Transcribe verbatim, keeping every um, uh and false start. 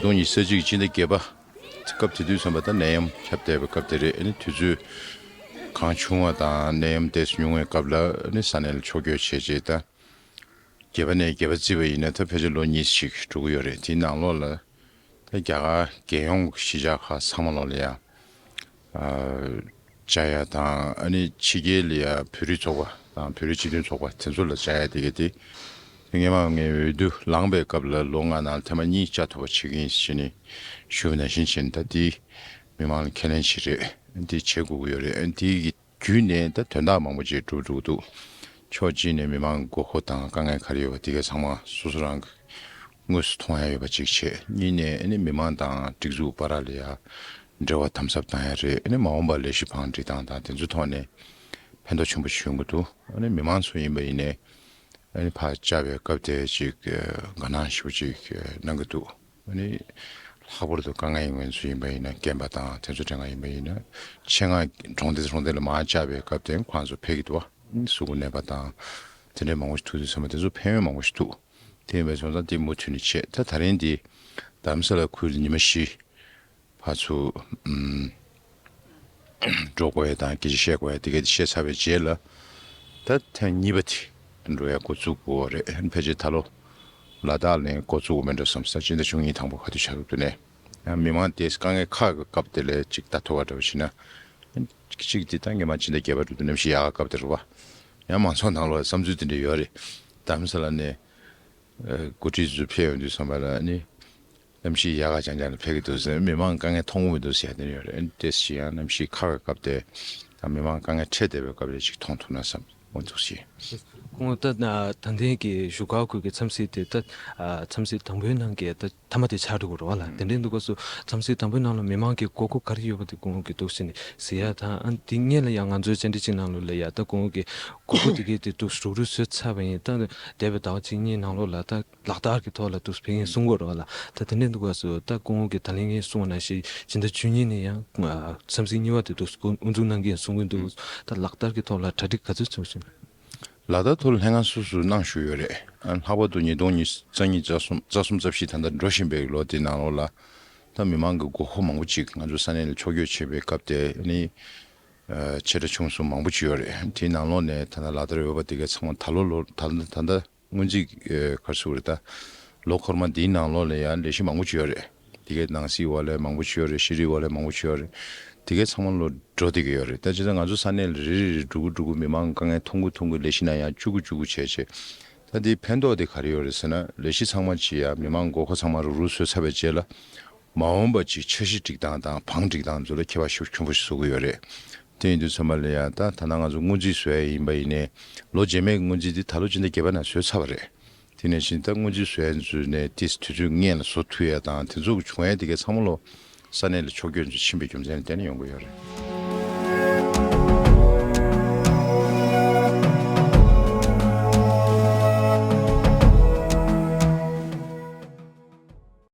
སྟོང་ཉི་ཤུ་རྩ་གཅིག་སྤྱི་ཟླ་བརྒྱད་པ། སྐབས་དེ་དུས་ཙམ་པ་ད་ནད་ཡམས་ཁྱབ་བསྡད་པའི་སྐབས་དེ་རེད། ཨ་ནི་དུས་ཚོད་གང་བྱུང་བ་དང་ནད་ཡམས་ཏོག་ཙམ་ཉུང་བའི་སྐབས་ལ་ཨ་ནི་ས་གནས་ལ་ཕྱོགས་བསྐྱོད་བྱས་རྗེས་ད། བརྒྱད་པ་ནས་བརྒྱད་པ་བརྩིས་པ་ཡིན་ན་ད་ཕལ་ཆེར་ལོ་གཉིས་ཤིག་འགྲོ་གི་ཡོད་རེད། དེའི་ནང་ལོགས་ལ་ད་རྒྱ་གར་རྒྱལ་ཡོངས་གཞིས་ཆགས་ཁག་ཚང་མ་ལོགས་ལ་ཡ། ཨ། བཅར་ཡ་དང་ཨ་ནི་ཕྱི་རྒྱལ་ལ་ཡ་བོད་རིགས་ཚོགས་པ་དང་བོད་རིགས་སྤྱི་མཐུན་ཚོགས་པ་དེ་ཚོ་ལ་བཅར་ཡ་དེ་ག་དེ། སྔོན་མ་ངས་འོས་བསྡུ་ལངས་པའི་སྐབས་ལ་ལོ་ལྔ་ནང་ཐེངས་མ་གཉིས་བཅར་ཐུབ་པ་བྱེད་ཀྱི་ཡིན་ཞེས་ནས་ཞུ་བ་ནང་བཞིན་བྱས་ནས་ད་དེ་མི་མང་ལ་ཁས་ལེན་བྱེད་རེད། དེ་བྱེད་དགོས་ཀྱི་ཡོད་རེད། དེ་གི་བརྒྱུད་ནས་ད་དོན་དག་མང་པོ་ཅིག་འགྲུབ་འགྲོ་གི་འདུག་ཕྱོགས་གཅིག་ནས་མི་མང་མགོ་སྐོར་དང་དཀའ་ངལ་ག་རེ་ཡོད་པ་དེ་གའི་ཚང་མ་སོ་སོ་རང་གི་དངོས་སུ་མཐོང་ཡ་ཡོད་པ་ཅིག་བྱས། གཉིས་ནས་ཨ་ནི་མི་མང་དང་སྒྲིག་འཛུགས་བར་ལ་ཡ་འབྲེལ་བ་དམ་ཟབ་བཏང་ཡ་རེད། ཨ་ནི་མ་འོངས་པར་ལས་གཞི་བང་སྒྲིག་སྟངས་དང་དེ་ཚོའི་ཐོག་ནས་ཕན་ཐོགས་ཆེན་པོ་ཞིག་ཡོང་གི་འདུག་ཨ་ནི་མི་མང་ཚོ་ཡིན་པ་ཡིན་ནའི་ཨ་ནི་ཕར་བཅར་བའི་སྐབས་དེ་ཅིག་དགའ་སྣང་ཞེ་པོ་ཅིག་གནང་གི་འདུག་ཨ་ནི་ལྷག་པར་དུ་དཀའ་ངལ་ཡོད་མཁན་ཚོ་ཡིན་པ་ཡིན་ན་རྒན་པ་དང་དེ་ཚོ་དྲན་ག་ཡིན་པ་ཡིན་ན་ཆེད་མངགས་གྲོང་སྡེ་གྲོང་སྡེ་ལ་མར་བཅར་བའི་སྐབས་དེ་ཁོང་ཚོ་ཕེབས་ཀྱི་འདུག་བ། གཟུགས་པོ་ནད་པ་དང་དེ་འདྲའི་མང་པོ་ཞིག་ཐུག་དུས་ཚང་མ་དེ་ཚོ་ཕན་ཡོན་མང་པོ་ཞིག་འདུག་དེ་ཡིན་པའི་སོང་ཙང་དེ་མུ་མཐུད་ནས་བྱས། ད་ད་རིང་འདི་རྡ་རམ་ས་ལ་ཁུལ་ཉི་མ་བཞི་ཕར་ཚུར་ཨམ་འགྲོ་དགོས་ཡ་དང་སྐད་ཆ་བཤད་དགོས་ཡ་དེ་གས་དེ་བཤད་ཚར་བའི་རྗེས་ལ་ད་ཐེངས་གཉིས་པ་དེ་འགྲོ་ཡ་འགོ་བཙུགས་དགོས་པ་རེད། ཕལ་ཆེར་ད་ལོ་ལ་དྭགས་ནས་འགོ་བཙུགས་དགོས་མེད་འགྲོ་བསམ་ས། སྤྱི་ཟླ་བཅུ་གཉིས་དང་པོ་ག་དུས་ཆགས་འདུག་དེ་ནས་ཡང་མི་མང་དེ་དཀའ་ངལ་ཁག་གི་སྐབས་དེ་ལ་ཅིག་ལྟ་ཐུབ་པ་འདྲ་བོ་བྱས་ན། གཅིག་དེ་ད་སྔོན་མ་སྤྱི་ཟླ་བརྒྱད་པ་འགྲོ་དུས་གནམ་གཤིས་ཡག་ག་སྐབས་དེ་རེད་བ། ཡང་མང་ཚོགས་ནང་ལོགས་བསམ་ཚུལ་དེ་འདྲ་ཡོད་རེད། རྡ་རམ་ས་ལ་ནས་ཨ་འགོ་ཁྲིད་ཚོ་ཕེབས་ཡོང་དུས་ཙམ་པ་ལ་ནི་གནམ་གཤིས་ཡག་ག་རྐྱང་རྐྱང་ལ་ཕེབས་ཀྱི་འདུག་ཟེར། མི་མང་དཀའ་ངལ་མཐོང་གི་མི་འདུག་ཟེར་ཡ་དེ་འདྲ་ཡོད་རེད། ཨ་ནི་དེ་བཞིན་ཡང་གནམ་གཤིས་ཁག་གི་སྐབས་དེ་དང་མི་མང་དཀའ་ངལ་འཕྲད་བསྡད་པའི་སྐབས་དེ་ཅིག་མཐོང་ཐུབ་ན་བསམ་འོ་འདུག་ཟེར། ཁོང་ད་ད་ལྟའི་གི་བཞུགས་སྒར་ཁུལ་གྱི་འཚམས་གཟིགས་དེ་ད་ཨ་འཚམས་གཟིགས་དང་པོའི་ནང་གི་ད་མཐའ་མ་དེ་ཆགས་འགྲོ་གི་རེད་བ་ལ། དེ་འདྲའི་འདུག་སྐབས་སུ་འཚམས་གཟིགས་དང་པོའི་ནང་ལ་མི་མང་གི་དགོས་མཁོ་ག་རེ་ཡོད་པ་དེ་ཁོང་གིས་འདུག་ཟེར་ནས་ཟེར་ཡ་དང་། ཨ་དེ་སྔོན་ལ་ཡང་ང་ཚོའི་བཅར་འདྲི་གཅིག་ནང་ལོགས་ལ་ཡ་ད་ཁོང་གི་དགོས་མཁོ་དེ་གས་དེ་འདུག་རུག་རུག་བཟོས་ཚར་བ་ཡིན། ད་འདས་པའི་ཟླ་བ་གཅིག་གཉིས་ནང་ལོགས་ལ་ད་ལག་བསྟར་གྱི་ཐོག་ལ་འདུག་ཕེབས་མཁན་གསུང་གི་རེད་བ་ལ། ད་དེ་འདྲའི་འདུག་སྐབས་སུ་ད་ཁོང་གིས་ད་ལན་ངས་གསུངས་པ་ནང་བཞིན་སྤྱི་ཟླ་བཅུ་གཉིས་ནས་ཡང་ཨ་འཚམས་གཟིགས་གཉིས་པ་དེ་འདུག་དབུ་འཛུགས་གནང་གི་ཡིན་གསུང་གི་འདུག་ད་ལག་བསྟར་གྱི་ཐོག་ལ་གྲ་སྒྲིག་ག་ཚོད་བྱུང་ཟིན། ལ་དྭགས་ཐོག་ལ་ལྷན་ཁང་སོ་སོས་གནང་བཞུགས་ཡོད་རེད། ཨ་ལྷག་པར་དུ་ཉིས་སྟོང་ཉི་ཤུ་རྩ་གཉིས་རྩ་གསུམ་རྩ་གསུམ་རྩ་བཞི་ད་ལྟ་འགྲོ་བཞིན་པའི་ལོ་དེའི་ནང་ལོགས་ལ་ད་མི་མང་གི་དགོས་མཁོ་མང་པོ་ཅིག་ང་ཚོ་ས་གནས་ལ་ཕྱོགས་བསྐྱོད་བྱེད་པའི་སྐབས་དེ་ནི་ཨ་ཆེ་ཕྲ་ཆུང་གསུམ་མང་པོ་ཅིག་ཡོད་རེད། དེའི་ནང་ལོགས་ནས་ད་ལྟ་ལག་བསྟར་ཡོད་པ་དེ་གའི་ཚང་མ་ད་ལོ་ལོ་ད་ལྟ་ད་ལྟ་སྔོན་རྩིས་ཨེ་ག་རེ་ཟེར་དགོས་རེད། ད་ལོ་འཁོར་མ་འདིའི་ནང་ལོགས་ལ་ཡང་ལས་གཞི་མང་པོ་ཅིག་ཡོད་རེད། དེ་གའི་ནང་སྲིད་འོག་ལ་མང་པོ་ཅིག་ཡོད་རེད། ཤེས་རིག་འོག་ལ་མང་པོ་ཅིག་ཡོད་རེད། དེ་གའི་ཚང་མ་ལོ་འགྲོ་བསྡད་ཀྱི་ཡོད་རེད། ད་བྱས་ཙང་ང་ཚོ་ས་གནས་ལ་རེ་རེ་རེ་འགྲོ་གི་འགྲོ་གི་མི་མང་དཀའ་ངལ་མཐོང་གི་མཐོང་གི་ལས་གཞི་ནང་ཡང་བཅུག་གི་བཅུག་གི་བྱས་བྱས། ད་དེའི་ཕན་ཐོགས་དེ་ག་རེ་ཡོད་རེད་ཟེར་ན་ལས་གཞི་ཚང་མ་ཅིག་ཡང་མི་མང་དགོས་མཁོ་ཚང་མ་རུག་རུག་བཟོས་ཚར་བའི་རྗེས་ལ། མ་འོངས་པ་ཅིག་འཆར་གཞི་སྒྲིག་སྟངས་དང་བང་སྒྲིག་སྟངས་ཚོ་ལ་ཁྱད་པར་ཤུགས་ཆེན་པོ་ཞིག་བཟོ་གི་ཡོད་རེད། དེ་ཡིན་དུས་ཚང་མ་ལ་ཡང་ད་ད་ལྟ་ང་ཚོ་སྔོན་རྩིས་བཟོ་ཡ་ཡིན་པ་ཡིན་ནའི་ལོ་རྗེས་མའི་སྔོན་རྩིས་འདི་ད་ལོ་སྤྱི་ཟླ་བརྒྱད་པ་ནང་བཟོས་ཚར་བ་རེད། དེ་ནས་བཞིན་ད་སྔོན་རྩིས་བཟོ་ཡ་ཚོ་ནས་ཏིས་དུས་ཚོད་སྔོན་ལ་བཟོ་ཐུབ་ཡ་དང་དེ་ཚོ་གི་བྱུང་ཡ་དེ་གའི་ཚང་མ་ལོ་ས་གནས་ལ་ཕྱོགས་བསྐྱོད་ཚོ་ཕྱིན་པའི་རྒྱུ་མཚན་ལ་བརྟེན་ནས་ཡོང་གི་ཡོད་རེད།